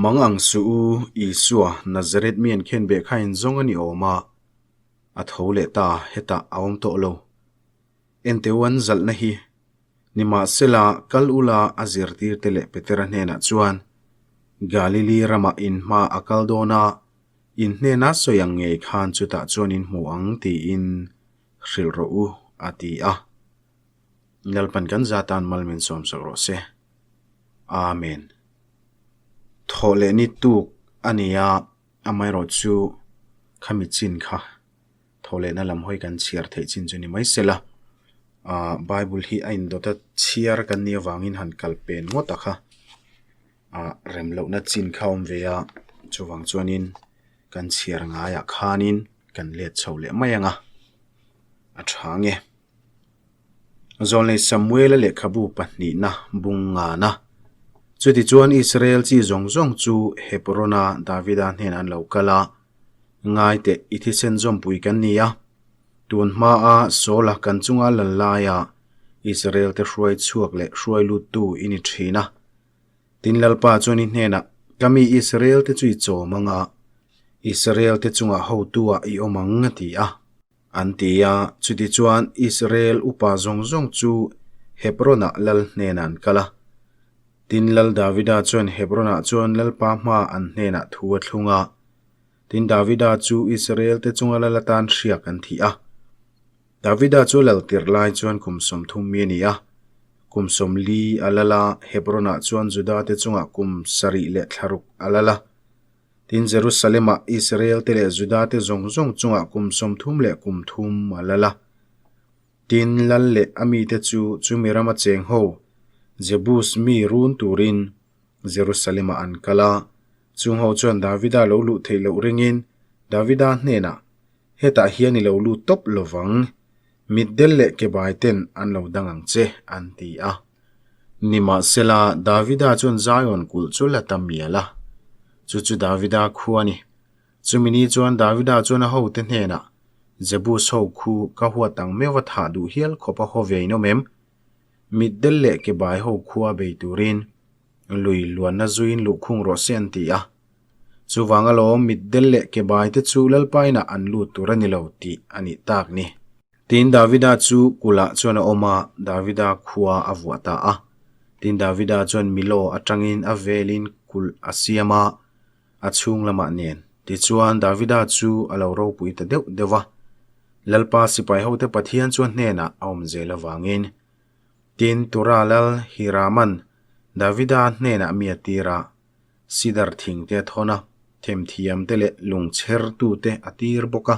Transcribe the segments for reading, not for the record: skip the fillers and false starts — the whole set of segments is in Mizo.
Mang ang suh u, Isua, Nazareth mi an khenbeh kha in zawng a ni awm a, a tho leh ta, hetah a awm tawh lo. Enteu an zalhna hi nimahsela kal ula a zirtirte leh Petera hnenah chuan, Galili ramah in hma a kal dawn a, in hnena sawi ang ngei khan chutah chuan in hmu ang tiin hrilh rawh u, a ti a. Lalpan kan zatan mal min sawmsak rawh se. Amen. Thawh leh ni tuk a ni a, amaherawhchu khami chin kha thaw lehna lam hawi kan chhiar theih chin chu ni mai se la, ah bible hi a indawt a chhiar kan nih avangin han kal pen ngawt a kha ah rem lohna chin kha a awm ve a, chuvang chuanin kan chhiar ngaiah khanin kan let chho leh mai ang a, a tha nge. Zawlnei Samuela lehkhabu pahnihna bung ngana. Chutichuan Israel chi zawng zawng chu Hebrona Davida hnenah an lo kal a, Ngai teh, i thisen zawmpui kan ni a. Tun hmaa Saula kan chunga lal laia Israel te hruai chhuak leh hruai luttu i ni thin a. Tin Lalpa chuan i hnenah, Ka mi Israel te chu i chawm ang a, Israel te chungah hotu-ah i awm ang, a ti a. An ti a, chutichuan Israel upa zawng zawng chu Hebron-ah lal hnenah an kal a. Tin Lal Davida chuan Hebron-ah chuan Lalpa hma an hnenah thu a thlung a. Tin Davida chu Israel-te chunga lal atan hriak an thih a. Davida chu lal tirh lai chuan kum 30 mi a ni a. Kum 40 a lal a, Hebron-ah chuan Juda-te chungah kum sarih leh thlaruk a lal a. Tin Jerusalem-ah Israel-te leh Juda-te zawng zawng chungah kum 30 leh kum thum a lal a. Tin lal leh a mite chu chumi rama cheng ho Jebus mi run turin Jerusalem-ah an kal a. Chung ho chuan Davida lo luh theih loh ringin Davida hnenah, Hetah hian i lo lut tawp lovang, mitdel leh kebai ten an lo dang ang che, an ti a. Nimahsela, Davida chuan Zion kulh chu la ta mial a, chu chu Davida khu a ni. Chumi ni chuan Davida chuan a hote hnenah, Jebus ho khu ka huat ang meuh a thah duh hial khawp a haw ve in awm em? Mitdel leh kebai ho khua bei turin lui luanna zuiin luhkhung rawh se an ti a. Chuvang alawm mitdel leh kebai te chu Lalpainah an lut tur a ni lo tih a nih tak ni. Tin Davida chu kulhah chuan a awm a, Davida khua a vuah ta a. Tin Davida chuan Milo atangin a velin kulh a siam a, a chhung lamah nen. Tichuan Davida chu a lo ropui ta deuh deuh va, Lalpa sipai hote Pathian chuan hnenah a awm zel avangin. Tin Tura lal Hiraman Davida hnenah mi a tir a, Sidar thing te a thawn a, themthiam te leh lungchhertu te a tir bawk a.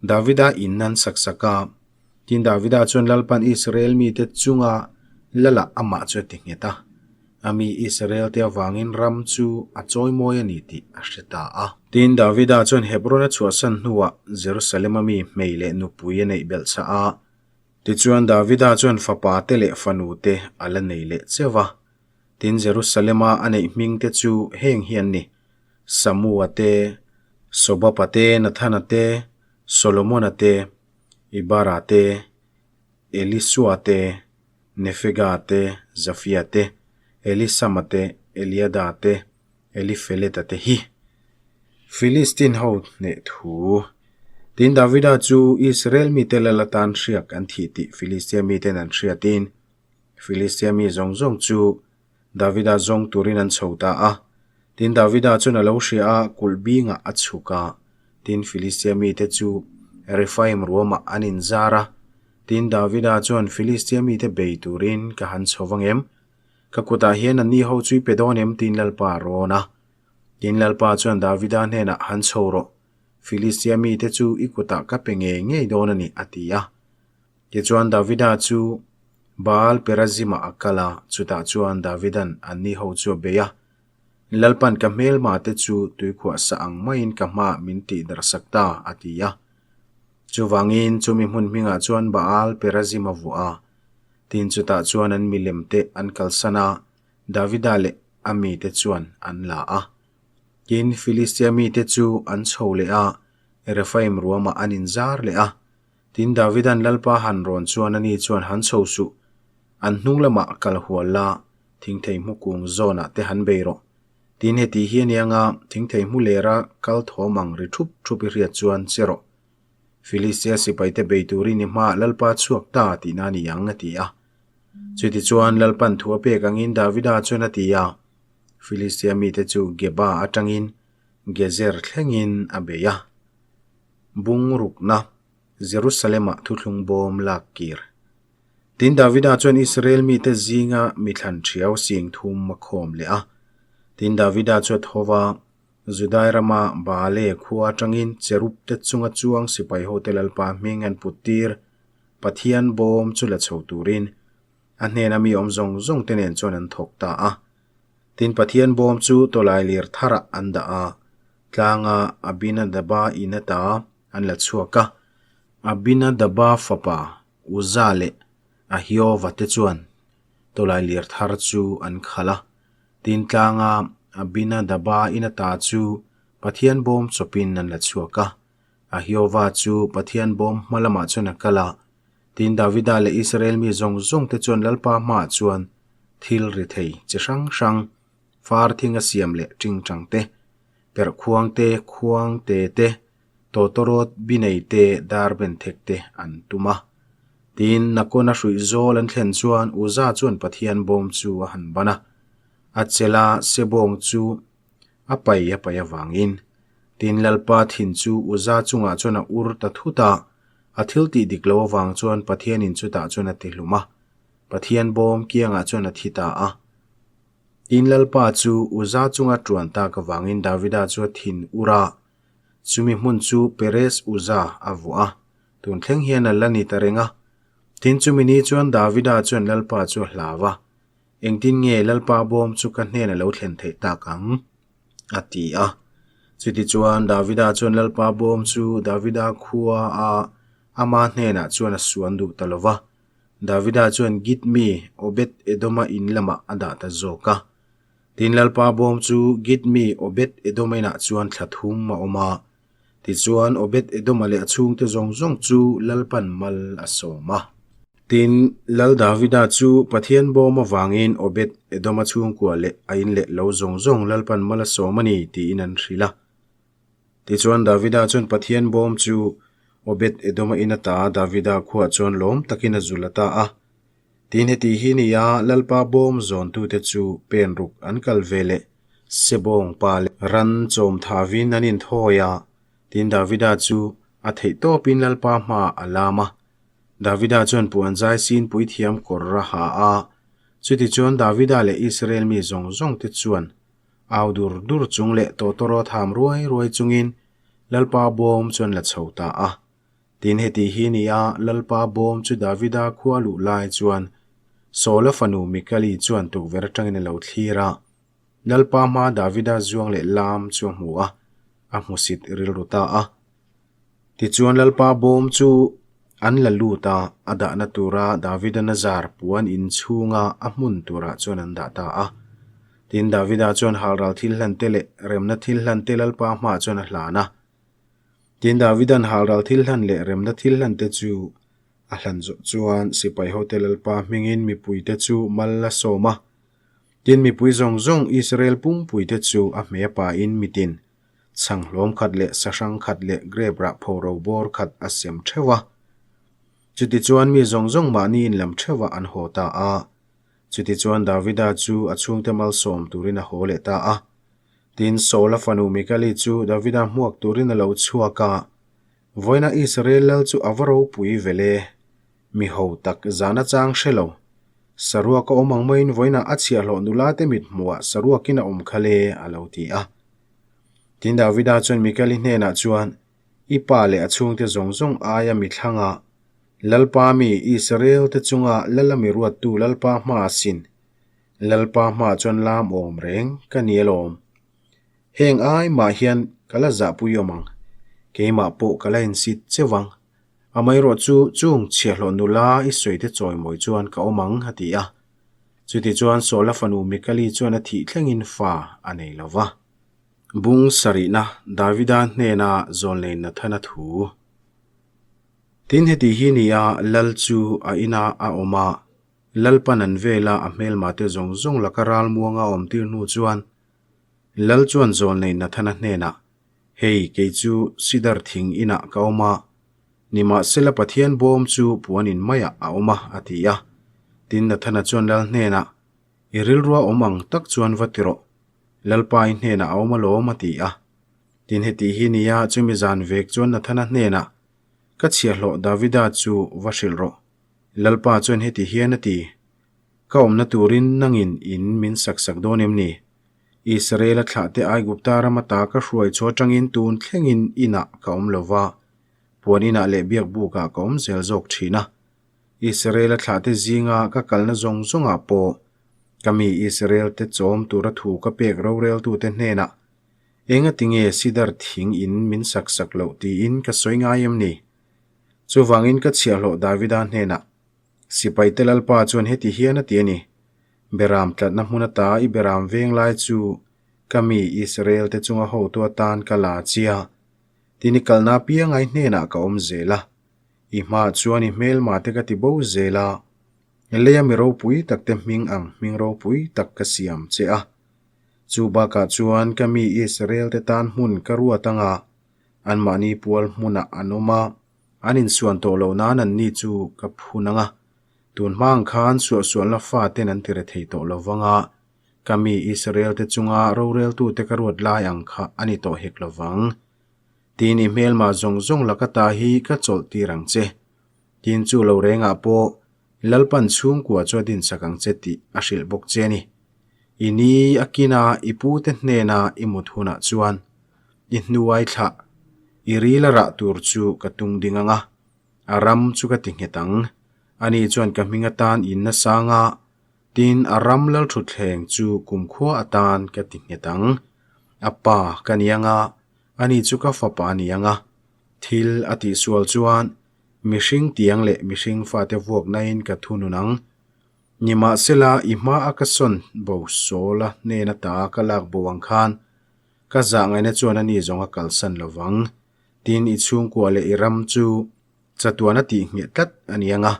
Davida in an sak sak a, tin Davida chuan Lalpan Israel mite chunga Lalah amah chu a ti nghet a, a mi Israel te avangin ram chu a chawimawi a ni tih a hre ta a. Tin Davida chuan Hebron a chhuahsan hnuah Jerusalem-a mi hmei leh nupui a neih belh chah a. Tichuan Davida chuan fapa te leh fanu te a la nei leh cheu va. Tin Jerusalem-a a neih hming te chu heng hi an ni, Samua te, Sobapa te, Nathana te, Solomona te, Ibara te, Elisua te, Nefega te, Zafia te, Elisama te, Eliada te, Elifeleta te hi. Filistin ho hneh thu. Tin Davida chu Israel mite lal atan hriak an thih tih Filistia miten an hriatin, Filistia mi zawng zawng chu Davida zawng turin an chho ta a. Tin Davida chuan a lo hria a, kulh bingah a chhuk a. Tin Filistia mite chu Refaim ruamah an inzar a. Tin Davida chuan Filistia mite bei turin ka han chho vang em? Ka kutah hian anni ho chu i pe dawn em? Tin Lalpa a rawn a. Tin Lalpa chuan Davida hnenah han chho rawh. Filistia mite chu i kutah ka pe ngei ngei dawn a ni, a ti a. Tichuan Davida chu Baal Perazim-ah a kal a, chutah chuan Davida'n anni ho chu a bei a. Lalpa'n ka hmelma te chu tuikhuah sa ang maiin ka hmaah min tih darhsak ta, a ti a. Chuvangin chumi hmun hmingah chuan Baal Perazim a vuah a. Tin chutah chuan an milem te an kalsan a, Davida leh a mite chuan an la a. Tin Filistia mite chu an chho leh a, Refaim ruamah an inzar leh a. Tin Davida'n Lalpa han rawn chuan ani chuan han chho suh, an hnung lamah kal hual la, thingthei hmukung zawnah te han bei rawh. Tin heti hi a nia nga, thingthei hmu lera kal thawm ang ri thup thup i hriat chuan che rawh. Filistia sipaite bei turin i hmaah Lalpa chhuak ta tihna a ni ang, a ti a. Chutichuan Lalpan thu a pek angin Davida chuan a ti a, Filistia mite chu Geba atangin Gezer thlengin a bei a. Bungrukna, Jerusalem-ah thuthlung bawm lak kir. Tin, Davida chuan Israel mite zinga mi thlan thiau sing thum a khawm leh a. Tin, Davida chu a tho va, Judai rama Baale khua atangin cherub te chunga chuang sipai hote Lalpa hming an put tir Pathian bawm chu la chho turin a hnena mi awm zawng zawng te nen chuan an thawk ta a. Tin, Pathian bawm chu tawlai lir tharah an dah a, tlanga Abinadaba in ata an la chhuak a. Abinadaba fapa Uza leh Ahiova te chuan tawlai lir thar chu an khalh a, tin tlanga Abinadaba in ata chu Pathian bawm chawpin an la chhuak a. Ahiova chu Pathian bawm hma lamah chuan a kal a, tin Davida leh Israel mi zawng zawng te chuan Lalpa hmaah chuan thil ri thei chi hrang hrang, far thing a siam leh tingtang te, perhkhuang te, khuang te te, Tawtawrawt binei te dar benthek te an tum a. Tin, Nakona hruih zawl an thlen chuan Uza chuan Pathian bawm chu a han ban a. A chela sebawng chu a pai a pai avangin. Tin, Lalpa thin chu Uza chungah chuan a ur ta thut a, a thil tih dik lo avang chuan Pathianin chutah chuan a ti hlum a. Pathian bawm kiangah chuan a thi ta a. Tin, Lalpa chu Uza chunga tuan tak avangin Davida chu a thin ur a. Chumi hmun chu Perez Uza a vuah a, tun thleng hian a la ni ta reng a. Tin, chumi ni chuan Davida chuan Lalpa chu a hlau a, Engtin nge Lalpa bawm chu ka hnen a lo thlen theih tak ang? a ti a. Chutichuan Davida chuan Lalpa bawm chu Davida khua a ama hnenah chuan a suan duh ta lo va. Davida chuan Git mi Obed-Edoma in lamah a dah ta zawk a. Tin, Lalpa bawm chu Git mi Obed-Edom inah chuan thla thum a awm a. Tichuan, Obed-Edoma leh a chhungte zawng zawng chu Lalpan mal a sawm a. Tin, Lal Davida chu Pathian bawm avangin Obed-Edoma chhungkua leh a in leh lo zawng zawng Lalpan mal a sawm a ni tiin an hrilh a. Tichuan, Davida chuan Pathian bawm chu Obed-Edoma in ata Davida khuaah chuan lawm takin a zul a ta a. Tin heti hi nia Lalpa bawm zawntute chu pen ruk an kal ve leh Sebawng pa leh ran chawm thavin an inthawi a, tin Davida chu a theih tawpin Lalpa hmaah a lam a. Davida chuan puan zai sin puithiam kawr a ha a, chutichuan Davida leh Israel mi zawng zawngte chuan au dur dur chung leh tawtawrawt ham ruai ruai chungin Lalpa bawm chu an la chho ta a. Tin heti hi ni a, Lalpa bawm chu Davida khua luh lai chuan Saula fanu Mikali chuan tukverh atangin a lo thlir a. Lalpa hmaa Davida zuang leh lam chu a hmu a, a hmusit rilru ta a. Tichuan Lalpa bawm chu an la lut a, a dahna tura Davida Nazar puan in chhunga a hmun turah chuan an dah ta a. Tin Davida chuan halral thil hlan te leh remna thil hlan te Lalpa hmaah chuan a hlan a. Tin, Davida'n halral thil hlan leh remna thil hlan te chu a hlan zawh chuan sipai hote Lalpa hmingin mipuite chu mal a sawm a. Tin, mipui zawng zawng Israel pumpuite chu a hmeh pahin mitin chhang hlawm khat leh sahrang khat leh grep rah pho ro bawr khat a sem theuh a. Chutichuan mi zawng zawng mahni inlam theuhah an haw ta a. Chutichuan Davida chu a chhungte malsawm turin a haw leh ta a. Tin, Saula fanu Mikali chu Davida hmuak turin a lo chhuak a, Vawiina Israel lal chu a va ropui vel e, mi ho tak zan a chang hre lo. Saruak a awm ang maiin vawiinah a chhiahhlawh nula te mit hmuhah saruakin a awm kha le, a lo ti a. Tin, Davida chuan Mikali hnenah chuan, I pa leh a chhungte zawng zawng aia mi thlangah, Lalpa mi Israel te chunga lal a mi ruattu Lalpa hma a sin, Lalpa hmaah chuan lam awm reng ka ni alawm. Heng ai mah hian ka la zahpui awm ang, keimah pawh ka la insit cheu ang. Amaherawh chu chung chhiahhlawh nula i sawite chawimawi chuan ka awm ang a ti a. Chutichuan Saula fanu Mikali chuan a thih thlengin fa a nei lo va. Bung sarihna Davida hnena zawnlei Nathana thu. Tin heti hi nia Lal chu a inah a awm a, Lalpan an vela a hmelmate zawng zawng laka ralmuanga a awmtir hnu chuan. Lal chuan zawlnei Nathana hnenah, Hei, kei chu Sidar thing inah ka awm a, nimahsela Pathian bawm chu puan in maiah a awm a, a ti a. Tin, Nathana chuan Lal hnenah, I rilrua awm ang tak chuan va ti rawh, Lalpa i hnenah a awm alawm, a ti a. Tin, heti hi nia chumi zan vek chuan Nathana hnenah, Ka chhiahhlawh Davida chu va hrilh rawh. Lalpa chuan heti hian a ti, Ka awmna turin nangin in min sak sak dawn em ni? Israela thlahte Aigupta rama ta ka hruai chu atangin tun thlengin inah ka awm lo va, puan inah leh biakbukah ka awm zel zawk thin a. Israela thlahte zinga ka kalna zawng zawngah pawh ka mi Israelte chawm tura thu ka pek roreltute hnenah, Engatinge sidar thing in min sak sak loh tiin ka sawi ngai em ni? Chuvangin ka chhiahhlawh Davida hnenah, Sipaite Lalpa chuan heti hian a ti a ni, Beram tlatna hmun ata i beram veng lai chu ka mi Israel-te chunga hotu atan ka la chia. Tin i kalna apianga i hnenah ka awm zel a, i hmaah chuan i hmelmate ka ti bo zel a, leia mi ropui takte hming ang hming ropui tak ka siam che a. Chu bakah chuan ka mi Israel-te tan hmun ka ruat anga anmahni pual hmunah an awm a, an insuan tawh loh nan anni chu ka phun ang a. Tun hma ang khan suahsualna faten an tire thei tawh lo vang a, ka mi Israel-te chunga roreltute ka ruat lai ang kha a ni tawh hek lo vang. Tin, i hmelmah zawng zawng laka ta hi ka chawlh tir ang che. Tin, chu lo rengah pawh Lalpan chhungkua chu a dinsak ang che tih a hrilh bawk che a ni. I ni a kina i pute hnena i mut hunah chuan i hnuai thlah i ril a rah tur chu ka tung ding ang a, A ram chu ka ti nghet ang. Ani chuan ka hming atan in nasang a, tin a ram lalthutthleng chu kumkhua atan ka ti nghet ang. A pa ka ni ang a, ani chu ka fapa a ni ang a. Thil a tihsual chuan mihring tiang leh mihring fate vuaknain ka thunun ang. Nimahsela i hmaa ka sawn bo Saul-a hnen ata ka lak bo ang khan ka zahngaihna chuan ani zawng a kalsan lo vang. Tin, i chhungkua leh i ram chu chatuan a tih ngheh tlat a ni ang a,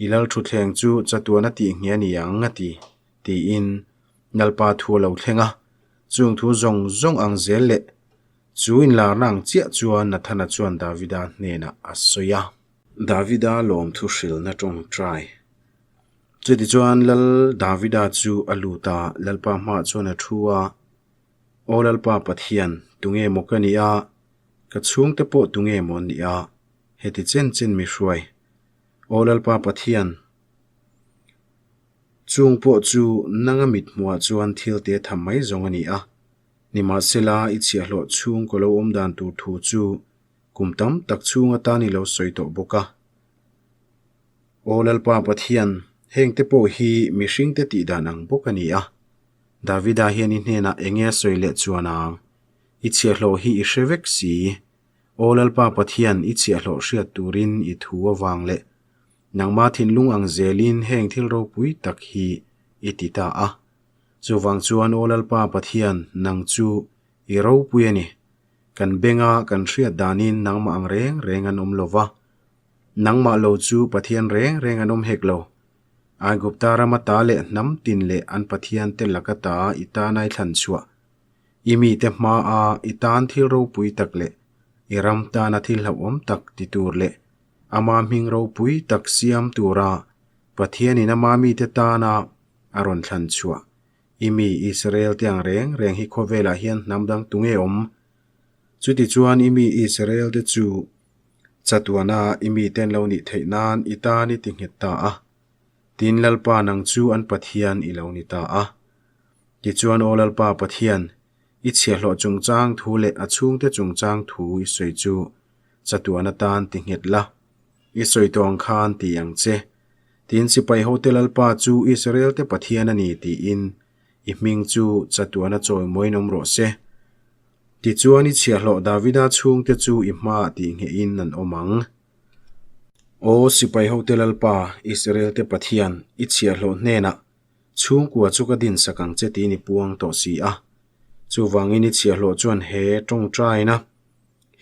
i lal thutthleng chu chatuan a tih ngheh a ni ang, a ti, tiin Lalpa thu a lo thleng a. Chung thu zawng zawng ang zel leh chu inlarna ang chiah chuan Nathana chuan Davida hnenah a sawi a. Davida lawmthu hrilhna tawngtai. Chutichuan Lal Davida chu a lut a, Lalpa hmaah chuan a thu a. Aw Lalpa Pathian, tunge maw ka nih a, ka chhungte pawh tunge maw an nih a, heti chen chen mi hruai. Aw Lalpa Pathian, chung pawh chu nanga mithmuhah chuan thil te tham mai zawng a ni a, nimahsela i chhiahhlawh chhung ka lo awm dan tur thu chu kum tam tak chhung atan i lo sawi tawh bawk a. Aw Lalpa Pathian, hengte pawh hi mihringte tih dan ang bawk a ni a, Davida hian i hnenah enge a sawi leh chuan ang? I chhiahhlawh hi i hre vek si. Aw Lalpa Pathian, i chhiahhlawh hriat turin i thu avang leh nangma thinlung ang zelin heng thil ropui tak hi i ti ta a. Chuvang chuan Aw Lalpa Pathian, nang chu i ropui a ni. Kan benga kan hriat danin nangmah ang reng reng an awm lo va. Nangmah lo chu Pathian reng reng an awm hek lo. Aigupta rama ta leh hnam tin leh an pathiante laka ta i tan ai thlan chhuah. I mite hmaa i tan thil ropui tak leh i ram tana thil hlauhawm tak ti tur leh ama hming ropui tak siam tura Pathianin ama mite tana a rawn thlan chhuah. I mi Israel-te ang reng reng hi khawvelah hian hnam dang tunge awm? Chutichuan i mi Israel-te chu Chatuana i miten lo nih theih nan i tan i ti nghet ta a, tin Lalpa nang chu an Pathian i lo ni ta a. Tichuan Aw Lalpa Pathian, i chhiahhlawh chungchang thu leh a chhungte chungchang thu i sawi chu chatuan atan ti nghet la, i sawi tawh ang khan ti ang che. Tin sipai hote Lalpa chu Israel-te Pathian a ni tiin i hming chu chatuana chawimawiin awm rawh se. Tichuan i chhiahhlawh Davida chhungte chu i hmaah tihnghehin an awm ang. Aw sipai hote Lalpa, Israel-te Pathian, i chhiahhlawh hnenah chhungkua chu ka dinsak ang che tiin i puang tawh si a. Chuvangin i chhiahhlawh chuan he tawngtaina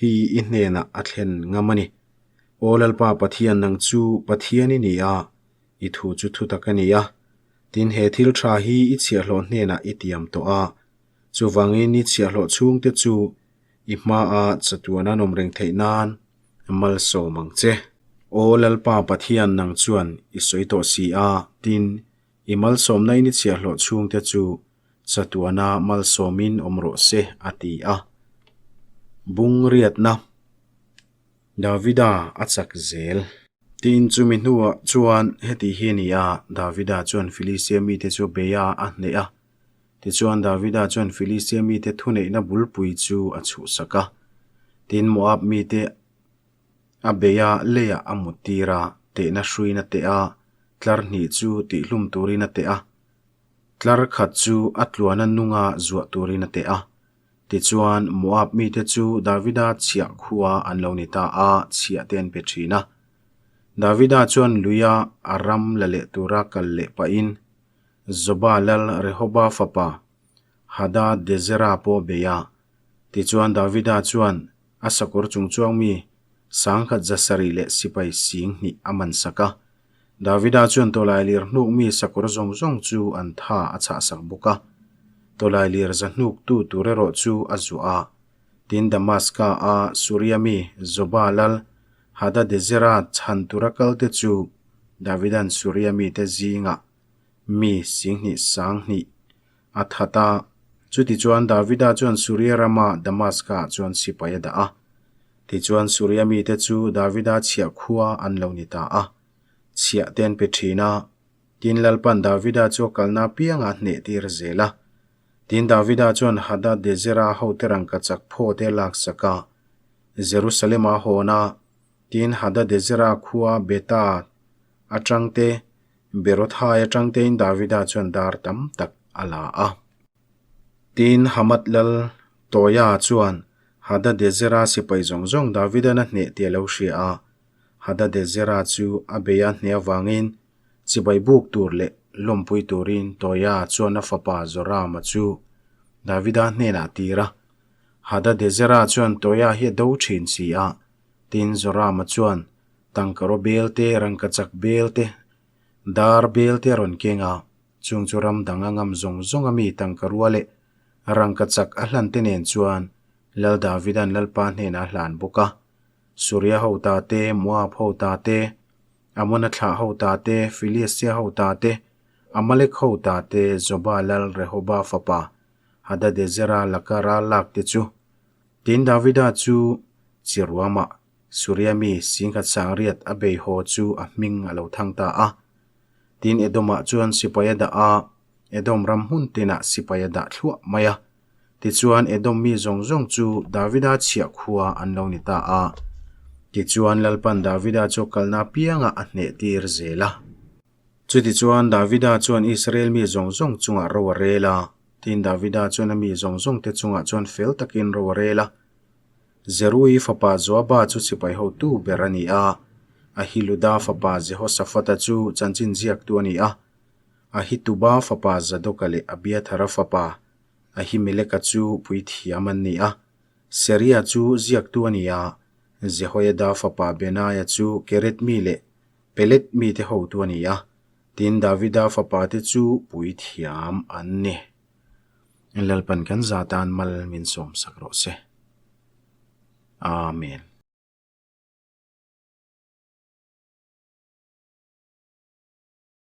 hi i hnenah a thlen ngam a ni. Aw Lalpa Pathian, nang chu Pathian i ni a, i thu chu thutak a ni a. Tin, he thil tha hi i chhiahhlawh hnenah i tiam tawh a. Chuvangin i chhiahhlawh chhungte chu i hmaah chatuan an awm reng theih nan malsawm ang che. Aw Lalpa Pathian nang chuan i sawi tawh si a, tin, i malsawmna in i chhiahhlawh chhungte chu chatuana malsawmin awm rawh se, a ti a. Bung riatna. Davida a chak zel. Tin, chumi hnuah chuan heti hi a ni a, Davida chuan Filistia mite chu bei a, a hneh a. Tichuan, Davida chuan Filistia mite thuneihna bulpui chu a chhuhsak a. Tin, Moab mite a bei a, leiah a muttir a, tehna hruin a teh a, tlar hnih chu tihlum turin a teh a, tlar khat chu a tluana nunga zuah turin a teh a. Tichuan, Moab mite chu Davida chhiah khua an lo ni ta a, chhiah te an pe thin a. Davida chuan luia a ram la leh tura kal leh pahin Zoba lal Rehoba fapa Hadadezera pawh a bei a. Tichuan, Davida chuan a sakawr chungchuang mi sangkhat zasarih leh sipai sing hnih a man sak a. Davida chuan tawlailir hnuk mi sakawr zawng zawng chu an tha a chhahsak bawk a, tawlailir za hnuktu tur erawh chu a zuah a. Tin, Damaska a Suria mi Zoba lal Hadadezera chhan tura kalte chu Davida'n Suria mite zingah mi singhnih sanghnih a that a. Chutichuan Davida chuan Suria rama Damaska-ah chuan sipai a dah a. Tichuan Suria mite chu Davida chhiah khua an lo ni ta a, chhiah te an pe thin a. Tin Lalpan Davida chu a kalna apiangah a hneh tir zel a. Tin Davida chuan Hadadezera hote rangkachak phaw te a laksak a, Jerusalem-ah a hawn a. Tin Hadadezera khua Beta atang te, Berothai atang tein Davida chuan dar tam tak a la a. Tin, Hamath lal Toia chuan Hadadezera sipai zawng zawng Davidan a hneh tih a lo hria a. Hadadezera chu a bei a hneh avangin chibai buk tur leh lawmpui turin Toia chuan a fapa Zorama chu Davida hnenah a tir a. Hadadezera chuan Toia hi a do thin si a. Tin, Zorama chuan tangkaraw bel te, rangkachak bel te, dar bel te a rawn keng a. Chung chu ram dang a ngam zawng zawng a mi tangka rua leh rangka chak a hlan te nen chuan Lal Davida'n Lalpa hnenah a hlan bawk a. Suria ho ta te, Moab ho ta te, Amona thlah ho ta te, Filistia ho ta te, Amalek ho ta te, Zoba lal Rehoba fapa Hadadezera laka ral lak te chu. Tin Davida chu Chiruamah Suria mi singkhat sangriat a bei haw chu a hming a lo thang ta a. Tin, Edomah chuan sipai a dah a, Edom ram hmun tinah sipai a dah thluah mai a. Tichuan, Edom mi zawng zawng chu Davida chhiah khua an lo ni ta a. Tichuan, Lalpan Davida chu kalna apiangah a hneh tir zel a. Chutichuan, Davida chuan Israel mi zawng zawng chungah ro a rel a. Tin, Davida chuan a mi zawng zawngte chungah chuan fel takin ro a rel a. Zerui fapa Joaba chu sipai hotu ber a ni a, Ahiluda fapa Jehoshafata chu chanchin ziaktu a ni a, Ahituba fapa Zadoka leh Abiathara fapa Ahimeleka chu puithiam an ni a, Seria chu ziaktu a ni a, Jehoiada fapa Benaia chu Keret mi leh Pelet mite hotu a ni a, tin Davida fapate chu puithiam an ni. Lalpan kan za tan mal min sawmsak rawh se. Amen.